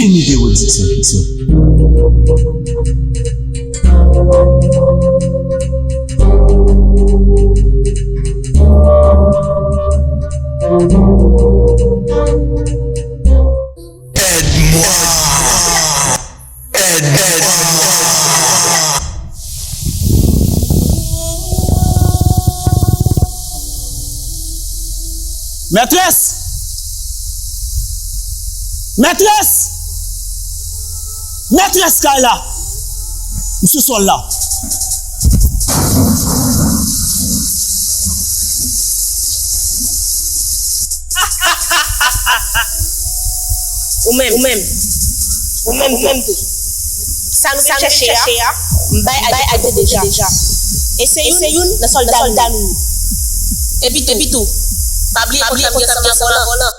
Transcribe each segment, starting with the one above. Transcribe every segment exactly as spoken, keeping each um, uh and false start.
Fini de redi sa, sa. Èd mwa. Èd mwa. Mètrès! Mètrès! Mètrès kay la! M sou sòl la. Ou menm, ou menm, ou menm, ou menm tou. Sa nou vin chèche a, m bay Adjete deja. E se youn nan sòlda nou yo. Epi tou, epi tou, pa bliye kontan m gen ansanm avè w lan.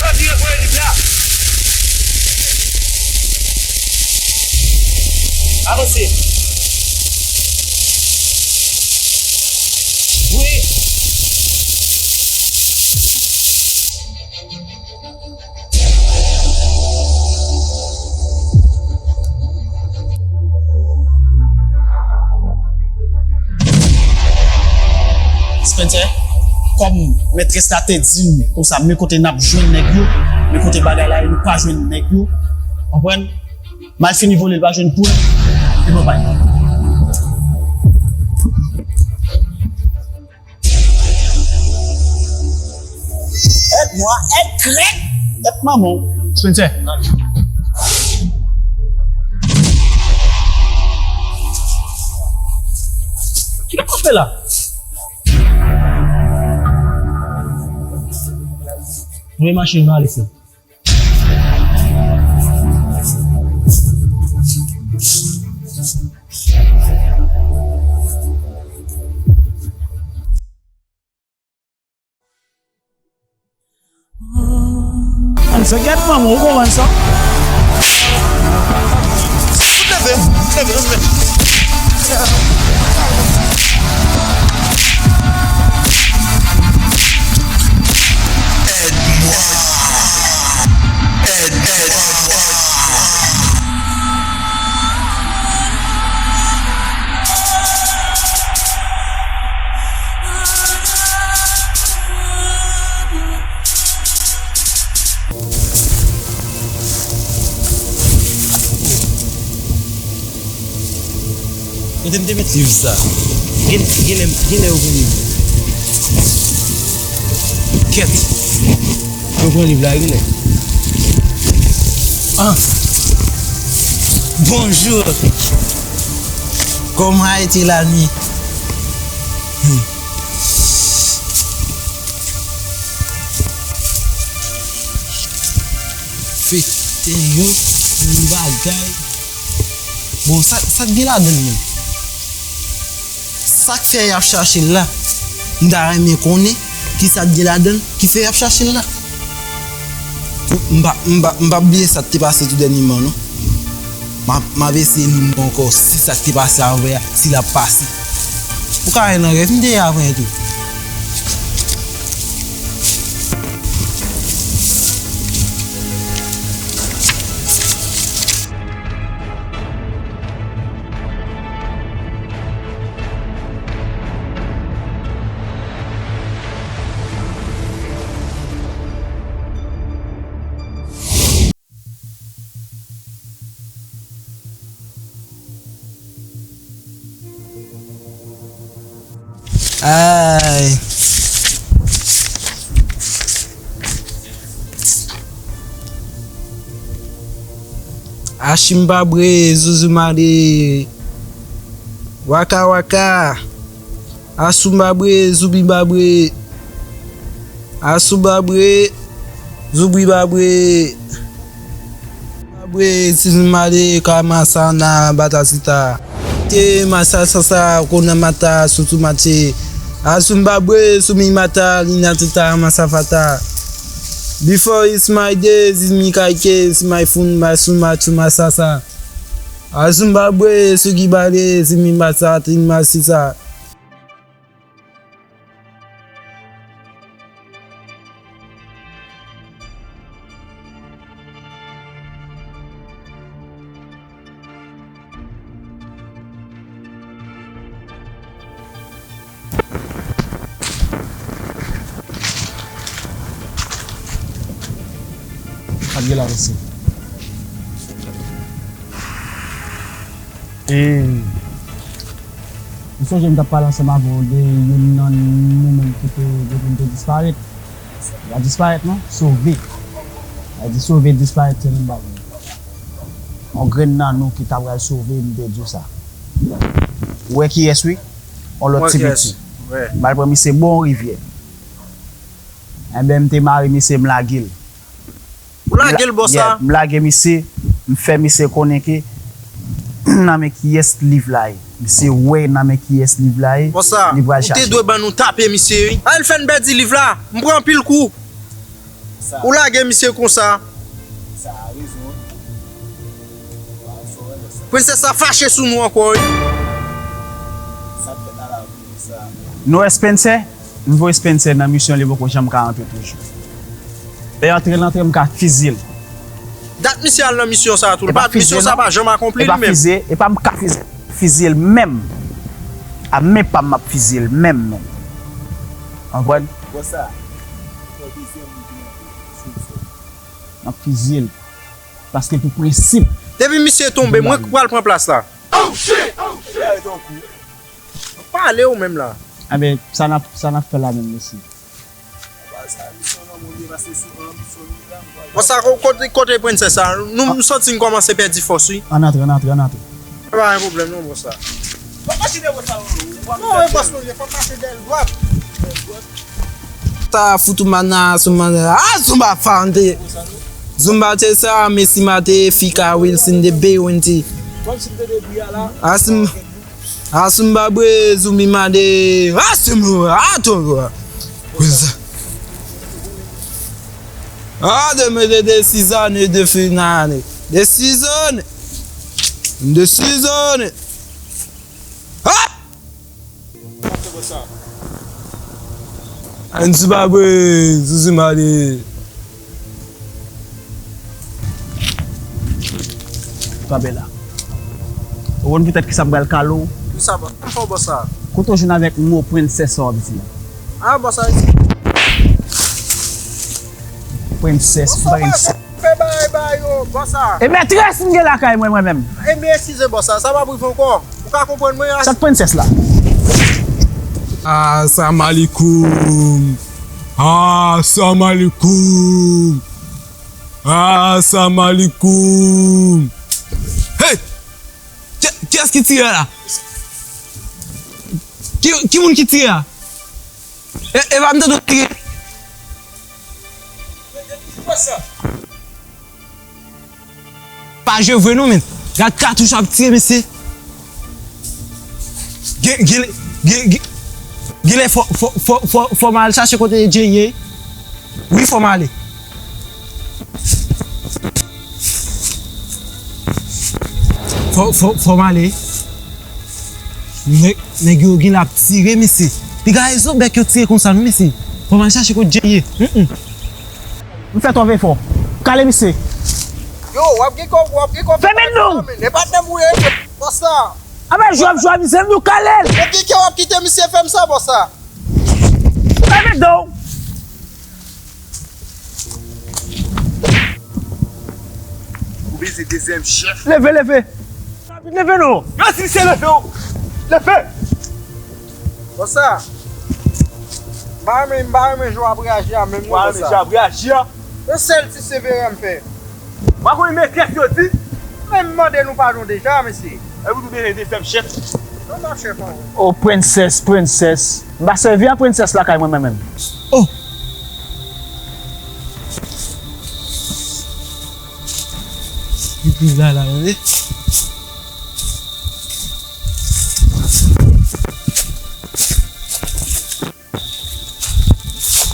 Sa ki revoye liv la? Avanse. Wi. Spencer, kòm mètrès la te di m konsa, men kote n ap jwenn nèg yo, men kote bagay la ye, nou pa jwenn nèg yo, konprann? M al fini vole l, pa jwenn poul, e bon bay. Èd mwa, èd krèk, èd manman w. Spencer. Ki sa k ap fè la? Voye machin nan ale, frè. An sa gad manman, ou konprann sa? Leve, leve, leve. Èd mwa. Èd, èd mwa. Kote m te met liv sa? Gen, genlè, genlè yo pran liv. Kèt. Yo pran liv la, genlè. Ah. Bonjour. Comment a été la nuit? Hmm. Fete yo, yon bagay. Bon, sa, sa k gen ladan l menm? Sa k fè y ap chache l la? M ta renmen konnen ki sa k gen ladan l ki fè y ap chache l la. M pa, m pa, m p ap bliye sa k te pase tou dènyèman, non. M ap, m ap eseye li ankò, si sa k te pase avè a, si l ap pase. Ou ka wè nan rèv, m te ye avè tou. Ay. Achimbabre, Zuzumare, Waka Waka. Asumbabre, Zubibabre. Asumbabre, Zubibabre. Babre, Zuzumare, Kamasana, Batasita. Te, Masasasa, Konamata, Sutumate. Asumbabre, Sumimata, Linatuta, Masafata. Before is my day, is my kaike, is my fun, my suma, tuma, sasa. Azumbabwe, Sugibare, Zimimasa, Timasisa. Gen la, mesye. E, m sonje m t ap pale ansanm avè w de youn nan nou menm ki te, ki te disparèt. Li pa disparèt non, sove. Sa di sove, disparèt se menm bagay. Yon grenn nan nou ki ta pral sove, m te di w sa. Ou wè kiyès wi? Yon lòt ti piti. M al pran misye bò yon rivyè. Enben, m te mare misye, m lage l. Ou lage l bò sa? Yeah, m lage misye, m fè misye konnen ke nan men kiyès liv la ye. Misye wè nan men kiyès liv la ye, li pral chache. Bò sa, ou te dwe ban nou tape misye wi. Al fè n pèdi liv la, m pran anpil kou. Ou lage misye konsa. Sa a rezon. Prensès la fache sou nou ankò wi. Sa k fèt la la, sa. Nou wè Spencer? M voye Spencer nan misyon li poko janm ka antre toujou. Lè l antre, l antre, m ka fizye l. Dat misye al nan misyon sa a tou. Misyon sa a pa janm akonpli li menm. E pa fizye, e pa m ka fizye, fizye l menm. A men pa m m ap fizye l menm, menm. Konprann? Bò sa, fò dezyèm li te antre sou misyon. M ap fizye l. Paske pou prensip. Depi misye tonbe, mwen ki pral pran plas la. Pale ou menm la. Enben, sa n ap, sa n ap fè la menm, mesye? Bò sa, ko-, kote, kote prensès sa? Nou, m santi n kòmanse pèdi fòs wi. Ann antre, ann antre, ann antre. Pa gen pwoblèm non, bò sa. Non, e bòs nou ye, fò mache dèyè l dwat. Ta fout ou mana, sou mana. Ah, Zumba Fante. Zumba te sa, Messi mate, fika Wilson de Bewinti. Asim, Asim Babre, Zumbi Made, Asim, Ato. Ah, de me de desizane, de finane. Desizane. Desizane. Ah! Ann Zimbabre, Zuzimade. Kanpe la. Ou konn poutèt kisa m pral kale w? Kisa, bòs? Sa fè w, bòs sa? Kote w jwenn avèk mo prensès sa w ap di a? Ah, bòs sa. Prensès, prensès. Fè bagay ba yo, bòs sa. E mètrès m gen lakay mwen, mwen menm. E m eskize, bòs sa, sa p ap rive ankò. Ou ka konprann mwen a? Sa k prensès la? Asalam alikoum. Asalam alikoum. Asalam alikoum. Hey! Ki, kiyès ki tire la? Ki, ki moun ki tire a? E, e pa m tande w tire. Pa jwe vre non, men. Gad katouch ap tire, mesye. Gen, gen, gen, gen, genlè fò, fò, fò, fò, fò m al chache kote Jay ye. Wi, fò m ale. Fò, fò, fò m ale. Nèg, nèg yo genlè ap tire, mesye. Piga e zo bèk yo tire konsa, non, mesye. Fò m al chache kot Jay ye. Mm, mm. M fè twòp efò. Kale misye. Yo, w ap gen kò, w ap gen kò. Fèmen nou! E patnè m ou ye, bòs sa. Anben, jwèb, jwèb, misye, m di w kale l! Ou gen kè w ap kite misye fè m sa, bòs sa. Fèmen do w! Ou bezwen dezyèm chèf. Leve, leve. Rapid, leve non. Yo di misye leve o. Leve. Bòs sa. M pa renmen, m pa renmen jan w ap reyaji a menm non, bòs sa. Yon sèl ti severe m fè. Ou pa konnen mètrès yo di? Men m mande nou padon deja, mesye. Epi nou bezwen dezyèm chèf. Non, m pa chèf ankò. Oh, prensès, prensès. M pa sèvi an prensès lakay mwen, mwen menm. Oh! Epi la, la, tande.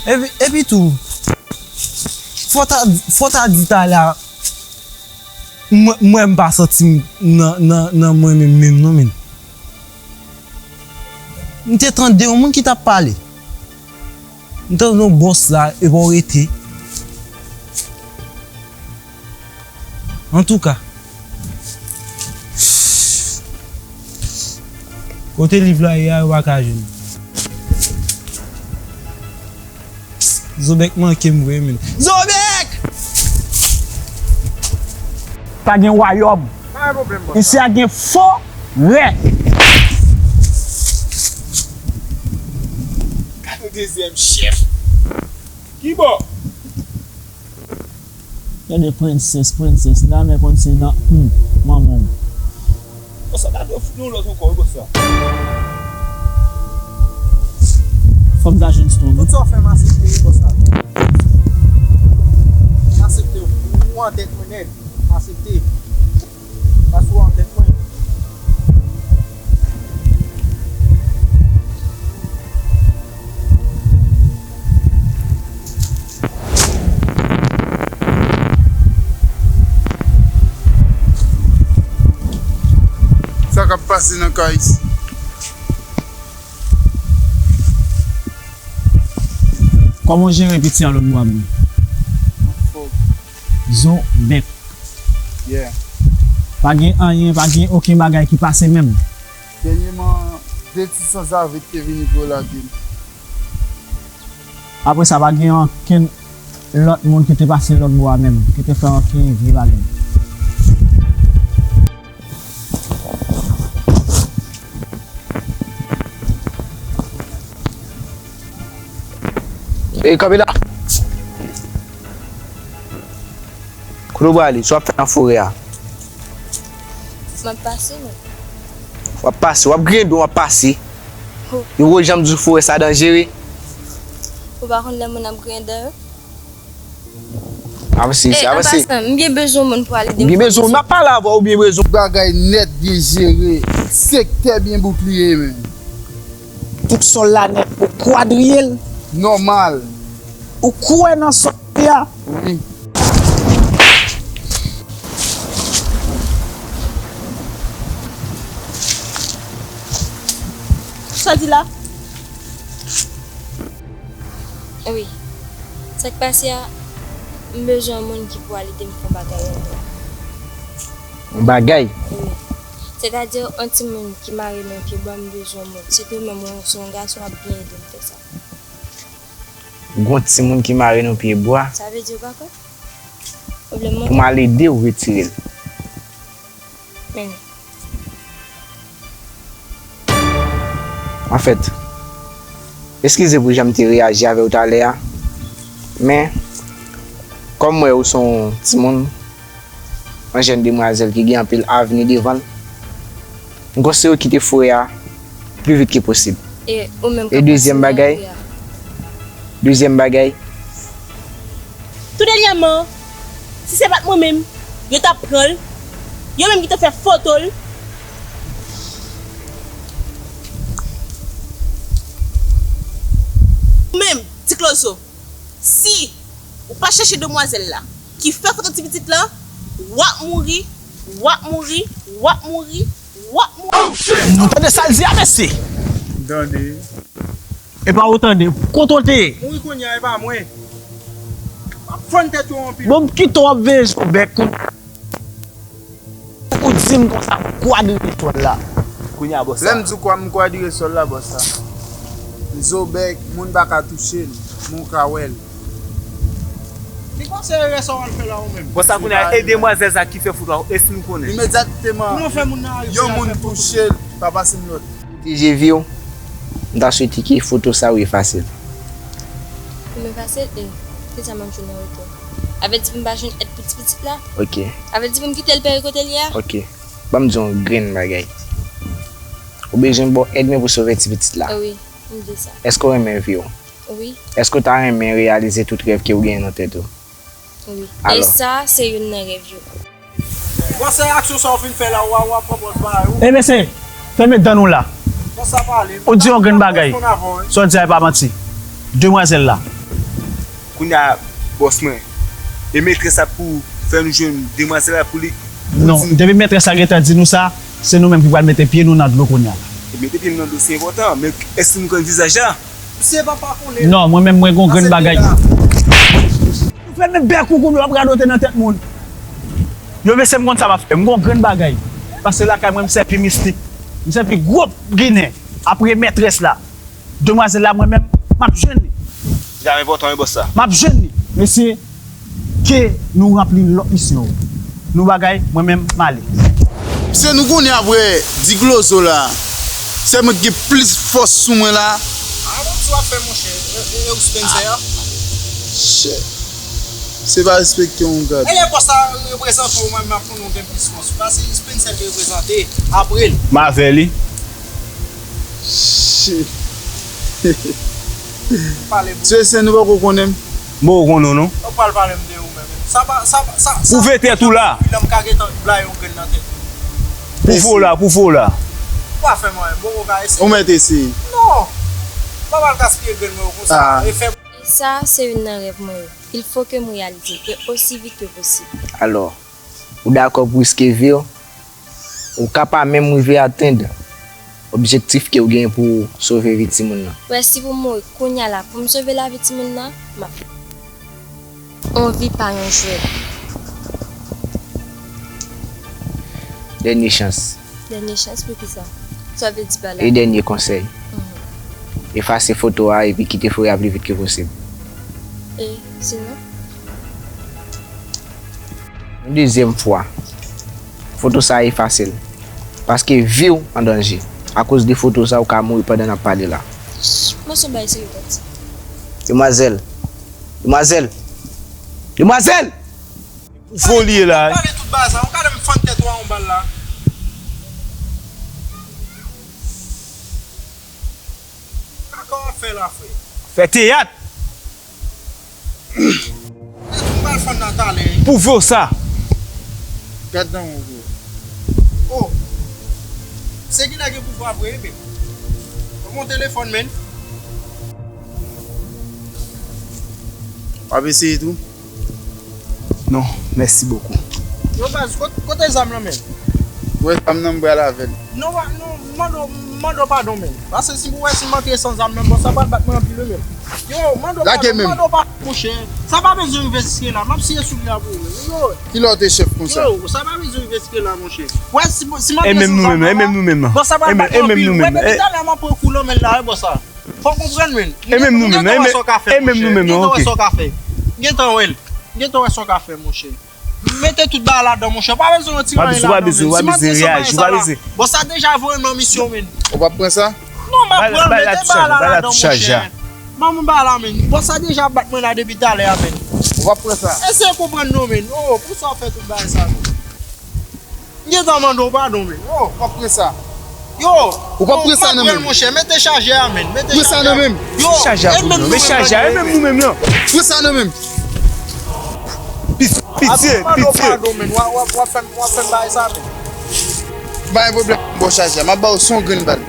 Epi, epi tou, fò ta, fò ta di talè a, mwen, mwen m pa santi m nan, nan, nan mwen menm, menm non, men. M te tande yon moun ki t ap pale. M tande yon bòs la, epi w rete. Antouka, kote liv la ye a, yo pa ka jwenn. Zobèk manke m vre, men. Zobèk! Pa gen wayòm. Pa gen pwoblèm, bòs. Isi a gen forè. Gade yon dezyèm chèf. Ki bò? Gade prensès, prensès. La, men konn se nan, hmm, manman m. Bòs, sa gade w fout yon lòt ankò, wi, bòs la. Fò m ta jwenn stone. Tout sa w fè, m aksepte, wi, bòs la. M aksepte, ou an tèt mwen nèt. M aksepte. Paske w an tèt mwen. Sa k ap pase nan kay isi? Kòman w jere piti a lòt bò a menm? Zo bèk. Yeah. Pa gen anyen, pa gen okenn bagay ki pase menm. Dènyèman, de ti sanzave ki te vini pou yo lage m. Apre sa, pa gen okenn lòt moun ki te pase lòt bò a menm, ki te fè okenn vye bagay. Ey, kanpe la! Kote w prale? Sa w ap fè nan forè a? M ap pase, men. W ap pase, w ap griyen dlo, w ap pase. Ho. Yo poko janm di w forè sa danjere. Ou pa konn lè moun ap griyen dan yo? Avanse, ey, avanse. An pasan, m byen bezwen moun pou al ede m. M byen bezwen, m ap pale avè w, ou byen bezwen. Bagay nèt byen jere, sektè byen boukliye, men. Tout sòl la nèt, ou kwadriye l. Nòmal. Ou kwè nan sòl li a? Wi. Sa w di la? Wi. Sa k pase a, m bezwen yon moun ki pou al ede m fè yon bagay anndan. Yon bagay? Wi. Sètadi, yon timoun ki mare nan pye bwa, m bezwen yon moun. Sitou menm, mwen, se yon gason ap byen ede m fè sa. Gon timoun ki mare nan pye bwa? Sa vle di ou pa kwè? Pwoblèm mwen. Pou m al ede w retire l. Men. Anfèt, eskize pou jan m te reyaji avè w talè a, men kòm m wè ou se yon timoun, yon jèn demwazèl ki gen anpil avni devan l, m konseye w kite forè a pli vit ke posib. E ou menm, e dezyèm bagay, dezyèm bagay. Tou dènyèman, si se pa t mwen menm, yo t ap pran l, yo menm ki te fè foto l. Ou menm, Ti Klozo, si ou pa chèche demwazèl la ki fè foto ti pitit la, w ap mouri, w ap mouri, w ap mouri, w ap mouri. Nou tande sa l di a, mesye? M tande. E pa ou tande, kote w te ye? Mouri kounye a, e pa mwen. W ap fann tèt ou anpil. Bon, m kite w ap veye zo bèk ou. Ou di m konsa, m kwadriye sòl la. Kounye a, bòs la. Lè m di w kwa, m kwadriye sòl la, bòs la. Zo bèk, moun pa ka touche l, men w ka wè l. Ki konseye sa w al fè la ou menm? Bòs la, kounye a, e demwazèl sa ki fè foto a, èske nou konnen? Imedyatman, yon moun touche l, pa pase m lòd. Pwoteje vi w, m ta swete ke foto sa yo efase l. Pou m efase l, e, kisa m ap jwenn an retou? Avèti pou m pa jwenn èd pou ti pitit la? Ok. Avèti pou m kite l pere kote l ye a? Ok. Ban m di w yon grenn bagay. Ou bezwen bò èd mwen pou sove ti pitit la. Wi, m vle sa. Èske w renmen vi w? Wi. Èske w ta renmen reyalize tout rèv ke w genyen nan tèt ou? Wi. Alò. E sa, se youn nan rèv yo. Bon, se aksyon sa w fin fè la, w a, w a pran pòz bagay ou. E mesye, fèmen dan nou la. Bon, sa pale. Ou di yon grenn bagay. Sa w di a e pa manti. Demwazèl la. Kounye a, bòs mwen. E metrès la pou fè nou jwenn demwazèl la pou li. Non, depi metrès la gentan di nou sa, se nou menm ki pral mete pye nou nan dlo kounye a. E mete pye nou nan dlo, se enpòtan, men èske nou konn vizaj la? Misye pa pa konnen. Non, mwen menm, mwen gon grenn bagay. Ou fèmen bèk ou kounye w ap radote nan tèt moun. Yo, mesye, m konn sa m ap fè. M gon grenn bagay. Paske lakay mwen, m sèvi mistik. M sèvi gwo ginen. Apre metrès la. Demwazèl la, mwen menm, m ap jwenn li. Li ta enpòtan, wi, bòs la. M ap jwenn li. Mesye, ke nou ranpli lòt misyon yo. Nou bagay, mwen menm, m ale. Se nou konnen apre Diglozo la, se mwen ki gen plis fòs sou mwen la. A, bon, ti w ap fè, monchè? E, e, e ou Spencer a? Chè. Se pa respekte yon gad. E lè bòs la reprezante w, mwen, m ap konnen w gen plis fòs. Paske Spencer te reprezante apre l. M avè li. Chè. Pale pou Se sen nou poko konnen m. M poko konnen w non. Ou pral pale m de ou menm. Sa pa, sa, sa, sa, Ou vle tèt ou la. Bilan m ka gentan blayi yon grenn nan tèt ou. Pou fo la, pou fo la. Ou pa fè mwen, m poko ka eseye. Ou mèt eseye. Non. M pa pral gaspiye grenn mwen yo konsa. Ah. E fè Sa, se youn nan rèv mwen yo. Il faut que m réalisé, et aussi vite que possible. Alò, ou dakò pou riske vi w? Ou ka pa menm rive atenn objektif ke w genyen pou w sove vi timoun nan. Wè, si pou m mouri kounya la, pou m sove lavi timoun nan, m ap. On vi pa yon jwèt. Dènye chans. Dènye chans pou kisa? Sa w vle di pa la? E dènye konsèy. Mhm. Efase foto a epi kite foyè a pi vit ke posib. E sinon? Yon dezyèm fwa, foto sa a efase l. Paske vi w an danje. Akoz de foto sa a, ou ka mouri pandan n ap pale la. Mwen se yon bagay serye w t ap di. Demwazèl. Demwazèl. Demwazèl! Pou fo li ye la. Pale tout bagay sa. Ou gade m fann tèt ou a yon bal la. Kaka w ap fè la, frè. Fè teyat. Tèt ou m pral fann nan talè. Pou fo sa. Gad nan ou, bro. Oh. Se ki nèg gen pouvwa vre, men. Pran yon telefòn, men. W ap eseye tou? Non, mèsi bokou. Yo, baz, kot-, kote zam nan, men? Wè, zam nan, m pral avè l. Non, wa-, non, m mande w, m mande w padon, men. Paske si pou wè si m antre san zam nan, bòs la pral bat mwen anpil, wi, men. Yo, m mande w padon, m mande w padon, monchè. Sa pa bezwen rive jiske la, m ap siye sou li la pou ou, men. Yo. Kilè w te chèf konsa? Yo, sa pa bezwen rive jiske la, monchè. Wè, si, si m antre san zam nan, bòs la pral bat mwen anpil, wi. Wè, depi talè m ap pran kou nan men l la, wi, bòs la. Fò w konprann, men. E menm nou menm, e menm, e menm nou menm, non, ok. M gentan wè sa w ka fè, monchè. M gentan wè l. M gentan wè sa w ka fè, monchè. Mete tout bagay ladan, monchè. Pa bezwen yon ti anyen ladan, men. Si m antre san bagay sa la, bòs la deja voye m nan misyon, men. Ou p ap pran sa? Non, m ap pran l, mete bagay la ladan, monchè. Ban m bagay la, men. Bòs la deja bat mwen la depi talè a, men. Ou p ap pran sa? Eseye konprann non, men. Oh, pou sa w fè tout bagay sa, men. M gentan mande w padon, men. Oh, w ap pran sa. Yo, ou p ap pran sa nan men m, monchè. Mete chajè a, men. Mete chajè a. Pran sa nan men m. Yo, chajè a pou nou. Men chajè a, e menm nou menm nan. Pran sa nan men m. Pitye, pitye. Padon, men. W ap, w ap, w ap fè m, w ap fè m bagay sa, men. Pa gen pwoblèm, bon chajè a. M ap ba w san grenn bal.